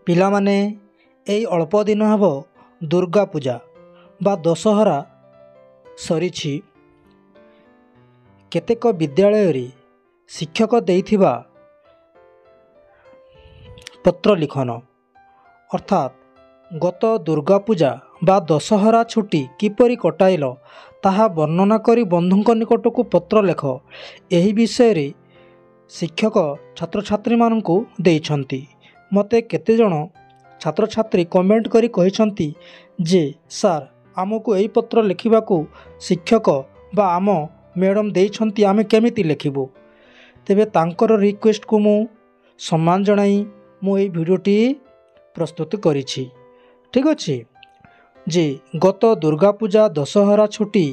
ପିଲାମାନେ, ଏଇ ଅଳ୍ପ ଦିନ ହେବ ଦୁର୍ଗା ପୂଜା ବା ଦଶହରା ସରିଛି। କେତେକ ବିଦ୍ୟାଳୟରେ ଶିକ୍ଷକ ଦେଇଥିବା ପତ୍ର ଲିଖନ, ଅର୍ଥାତ୍ ଗତ ଦୁର୍ଗା ପୂଜା ବା ଦଶହରା ଛୁଟି କିପରି କଟାଇଲ ତାହା ବର୍ଣ୍ଣନା କରି ବନ୍ଧୁଙ୍କ ନିକଟକୁ ପତ୍ର ଲେଖ, ଏହି ବିଷୟରେ ଶିକ୍ଷକ ଛାତ୍ରଛାତ୍ରୀମାନଙ୍କୁ ଦେଇଛନ୍ତି। ମୋତେ କେତେଜଣ ଛାତ୍ରଛାତ୍ରୀ କମେଣ୍ଟ କରି କହିଛନ୍ତି ଯେ ସାର୍, ଆମକୁ ଏହି ପତ୍ର ଲେଖିବାକୁ ଶିକ୍ଷକ ବା ଆମ ମ୍ୟାଡ଼ାମ୍ ଦେଇଛନ୍ତି, ଆମେ କେମିତି ଲେଖିବୁ? ତେବେ ତାଙ୍କର ରିକ୍ୱେଷ୍ଟକୁ ମୁଁ ସମ୍ମାନ ଜଣାଇ ମୁଁ ଏଇ ଭିଡ଼ିଓଟି ପ୍ରସ୍ତୁତ କରିଛି। ଠିକ୍ ଅଛି, ଯେ ଗତ ଦୁର୍ଗା ପୂଜା ଦଶହରା ଛୁଟି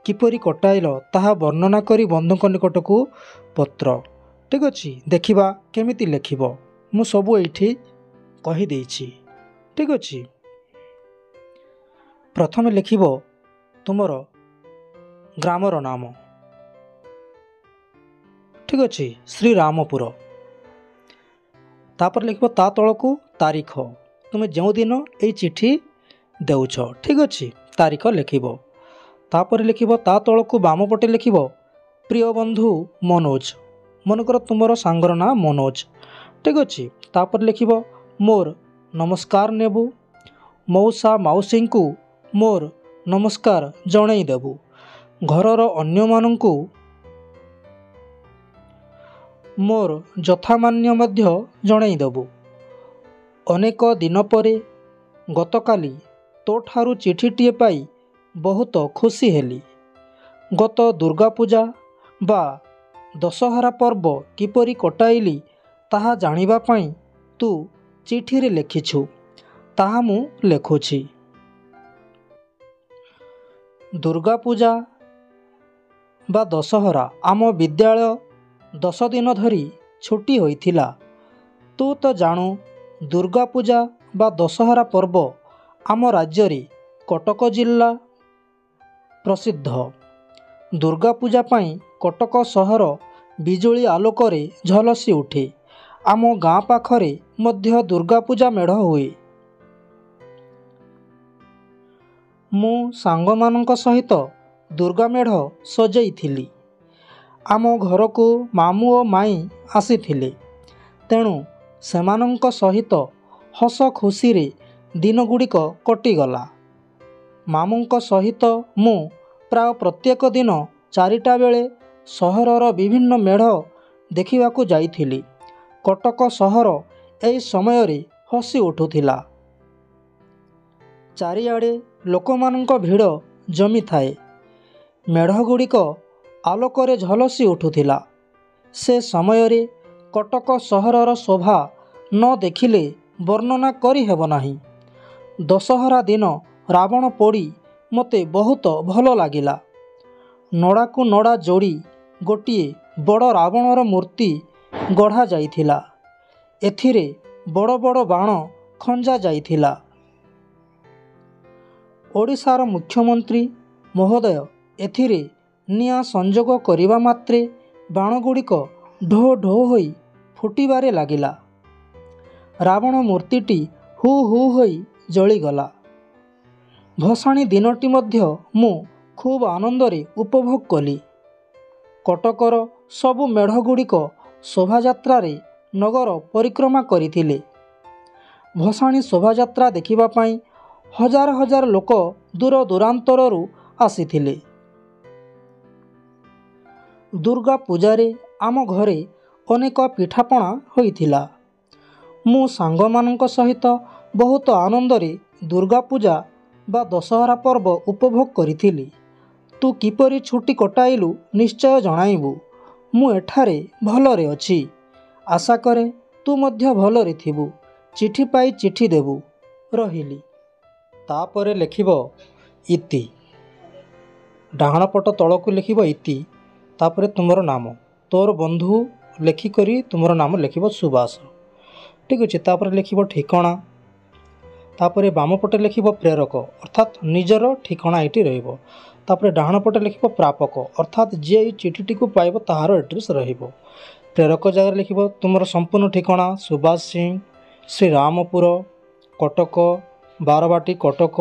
କିପରି କଟାଇଲ ତାହା ବର୍ଣ୍ଣନା କରି ବନ୍ଧୁଙ୍କ ନିକଟକୁ ପତ୍ର। ଠିକ୍ ଅଛି, ଦେଖିବା କେମିତି ଲେଖିବ। ମୁଁ ସବୁ ଏଇଠି କହିଦେଇଛି। ଠିକ୍ ଅଛି, ପ୍ରଥମେ ଲେଖିବ ତୁମର ଗ୍ରାମର ନାମ। ଠିକ୍ ଅଛି, ଶ୍ରୀରାମପୁର। ତାପରେ ଲେଖିବ ତା ତଳକୁ ତାରିଖ, ତୁମେ ଯେଉଁଦିନ ଏଇ ଚିଠି ଦେଉଛ। ଠିକ୍ ଅଛି, ତାରିଖ ଲେଖିବ। ତାପରେ ଲେଖିବ ତା ତଳକୁ ବାମ ପଟେ ଲେଖିବ ପ୍ରିୟ ବନ୍ଧୁ ମନୋଜ। ମନେକର ତୁମର ସାଙ୍ଗର ନାଁ ମନୋଜ। ଠିକ୍ ଅଛି, ତାପରେ ଲେଖିବ ମୋର ନମସ୍କାର ନେବୁ, ମଉସା ମାଉସୀଙ୍କୁ ମୋର ନମସ୍କାର ଜଣେଇ ଦେବୁ, ଘରର ଅନ୍ୟମାନଙ୍କୁ ମୋର ଯଥାମାନ୍ୟ ମଧ୍ୟ ଜଣେଇ ଦେବୁ। ଅନେକ ଦିନ ପରେ ଗତକାଲି ତୋଠାରୁ ଚିଠିଟିଏ ପାଇ ବହୁତ ଖୁସି ହେଲି। ଗତ ଦୁର୍ଗା ପୂଜା ବା ଦଶହରା ପର୍ବ କିପରି କଟାଇଲି ତାହା ଜାଣିବା ପାଇଁ ତୁ ଚିଠିରେ ଲେଖିଛୁ, ତାହା ମୁଁ ଲେଖୁଛି। ଦୁର୍ଗା ପୂଜା ବା ଦଶହରା ଆମ ବିଦ୍ୟାଳୟ 10 ଦିନ ଧରି ଛୁଟି ହୋଇଥିଲା। ତୁ ତ ଜାଣୁ, ଦୁର୍ଗା ପୂଜା ବା ଦଶହରା ପର୍ବ ଆମ ରାଜ୍ୟରେ କଟକ ଜିଲ୍ଲା ପ୍ରସିଦ୍ଧ। ଦୁର୍ଗା ପୂଜା ପାଇଁ କଟକ ସହର ବିଜୁଳି ଆଲୋକରେ ଝଲସି ଉଠେ। ଆମ ଗାଁ ପାଖରେ ମଧ୍ୟ ଦୁର୍ଗା ପୂଜା ମେଢ଼ ହୁଏ। ମୁଁ ସାଙ୍ଗମାନଙ୍କ ସହିତ ଦୁର୍ଗା ମେଢ଼ ସଜେଇଥିଲି। ଆମ ଘରକୁ ମାମୁଁ ଓ ମାଇଁ ଆସିଥିଲେ, ତେଣୁ ସେମାନଙ୍କ ସହିତ ହସ ଖୁସିରେ ଦିନଗୁଡ଼ିକ କଟିଗଲା। ମାମୁଁଙ୍କ ସହିତ ମୁଁ ପ୍ରାୟ ପ୍ରତ୍ୟେକ ଦିନ 4ଟା ବେଳେ ସହରର ବିଭିନ୍ନ ମେଢ଼ ଦେଖିବାକୁ ଯାଇଥିଲି। କଟକ ସହର ଏହି ସମୟରେ ହସି ଉଠୁଥିଲା। ଚାରିଆଡ଼େ ଲୋକମାନଙ୍କ ଭିଡ଼ ଜମିଥାଏ। ମେଢ଼ଗୁଡ଼ିକ ଆଲୋକରେ ଝଲସି ଉଠୁଥିଲା। ସେ ସମୟରେ କଟକ ସହରର ଶୋଭା ନ ଦେଖିଲେ ବର୍ଣ୍ଣନା କରିହେବ ନାହିଁ। ଦଶହରା ଦିନ ରାବଣ ପୋଡ଼ି ମୋତେ ବହୁତ ଭଲ ଲାଗିଲା। ନଡ଼ାକୁ ନଡ଼ା ଯୋଡ଼ି ଗୋଟିଏ ବଡ଼ ରାବଣର ମୂର୍ତ୍ତି ଗଢ଼ା ଯାଇଥିଲା। ଏଥିରେ ବଡ଼ ବଡ଼ ବାଣ ଖଞ୍ଜା ଯାଇଥିଲା। ଓଡ଼ିଶାର ମୁଖ୍ୟମନ୍ତ୍ରୀ ମହୋଦୟ ଏଥିରେ ନିଆଁ ସଂଯୋଗ କରିବା ମାତ୍ରେ ବାଣଗୁଡ଼ିକ ଢୋ ଢୋ ହୋଇ ଫୁଟିବାରେ ଲାଗିଲା। ରାବଣ ମୂର୍ତ୍ତିଟି ହୁ ହୁ ହୋଇ ଜଳିଗଲା। ଭସାଣି ଦିନଟି ମଧ୍ୟ ମୁଁ ଖୁବ୍ ଆନନ୍ଦରେ ଉପଭୋଗ କଲି। କଟକର ସବୁ ମେଢ଼ଗୁଡ଼ିକ ଶୋଭାଯାତ୍ରାରେ ନଗର ପରିକ୍ରମା କରିଥିଲେ। ଭସାଣି ଶୋଭାଯାତ୍ରା ଦେଖିବା ପାଇଁ ହଜାର ହଜାର ଲୋକ ଦୂର ଦୂରାନ୍ତରରୁ ଆସିଥିଲେ। ଦୁର୍ଗା ପୂଜାରେ ଆମ ଘରେ ଅନେକ ପିଠାପଣା ହୋଇଥିଲା। ମୁଁ ସାଙ୍ଗମାନଙ୍କ ସହିତ ବହୁତ ଆନନ୍ଦରେ ଦୁର୍ଗା ପୂଜା ବା ଦଶହରା ପର୍ବ ଉପଭୋଗ କରିଥିଲି। ତୁ କିପରି ଛୁଟି କଟାଇଲୁ ନିଶ୍ଚୟ ଜଣାଇବୁ। ମୁଁ ଏଠାରେ ଭଲରେ ଅଛି। ଆଶା କରେ ତୁ ମଧ୍ୟ ଭଲରେ ଥିବୁ। ଚିଠି ପାଇ ଚିଠି ଦେବୁ। ରହିଲି। ତାପରେ ଲେଖିବ ଇତି। ଡାହାଣ ପଟ ତଳକୁ ଲେଖିବ ଇତି, ତାପରେ ତୁମର ନାମ, ତୋର ବନ୍ଧୁ ଲେଖିକରି ତୁମର ନାମ ଲେଖିବ ସୁବାସ। ଠିକ୍ ଅଛି, ତାପରେ ଲେଖିବ ଠିକଣା। ତାପରେ ବାମ ପଟେ ଲେଖିବ ପ୍ରେରକ, ଅର୍ଥାତ୍ ନିଜର ଠିକଣା ଏଇଠି ରହିବ। ତାପରେ ଡାହାଣ ପଟେ ଲେଖିବ ପ୍ରାପକ, ଅର୍ଥାତ୍ ଯିଏ ଏଇ ଚିଠିଟିକୁ ପାଇବ ତାହାର ଆଡ୍ରେସ୍ ରହିବ। ପ୍ରେରକ ଜାଗାରେ ଲେଖିବ ତୁମର ସମ୍ପୂର୍ଣ୍ଣ ଠିକଣା ସୁବାସ ସିଂ, ଶ୍ରୀରାମପୁର, କଟକ, ବାରବାଟୀ କଟକ,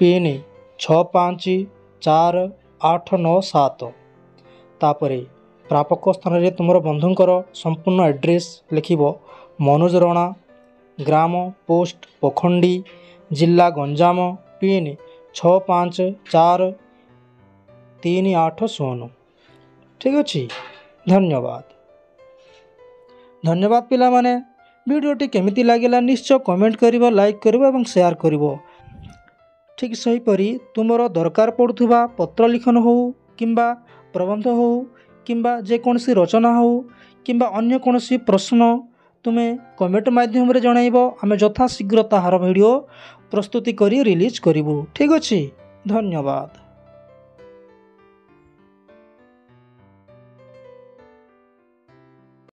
ପିନ୍ 6 5 4 8 9 7। ତାପରେ ପ୍ରାପକ ସ୍ଥାନରେ ତୁମର ବନ୍ଧୁଙ୍କର ସମ୍ପୂର୍ଣ୍ଣ ଆଡ୍ରେସ୍ ଲେଖିବ, ମନୋଜ ରଣା, ଗ୍ରାମ ପୋଷ୍ଟ ପୋଖଣ୍ଡି, ଜିଲ୍ଲା ଗଞ୍ଜାମ, ପିନ୍ 6 5 4 3 8 0। ଠିକ୍ ଅଛି, ଧନ୍ୟବାଦ। ଧନ୍ୟବାଦ ପିଲାମାନେ। ଭିଡ଼ିଓଟି କେମିତି ଲାଗିଲା ନିଶ୍ଚୟ କମେଣ୍ଟ କରିବ, ଲାଇକ୍ କରିବ ଏବଂ ସେୟାର କରିବ। ଠିକ୍ ସେହିପରି ତୁମର ଦରକାର ପଡ଼ୁଥିବା ପତ୍ର ଲିଖନ ହେଉ କିମ୍ବା ପ୍ରବନ୍ଧ ହେଉ କିମ୍ବା ଯେକୌଣସି ରଚନା ହେଉ କିମ୍ବା ଅନ୍ୟ କୌଣସି ପ୍ରଶ୍ନ ତୁମେ କମେଣ୍ଟ ମାଧ୍ୟମରେ ଜଣାଇବ, ଆମେ ଯଥାଶୀଘ୍ର ତାହାର ଭିଡ଼ିଓ ପ୍ରସ୍ତୁତି କରି ରିଲିଜ୍ କରିବୁ। ଠିକ୍ ଅଛି, ଧନ୍ୟବାଦ।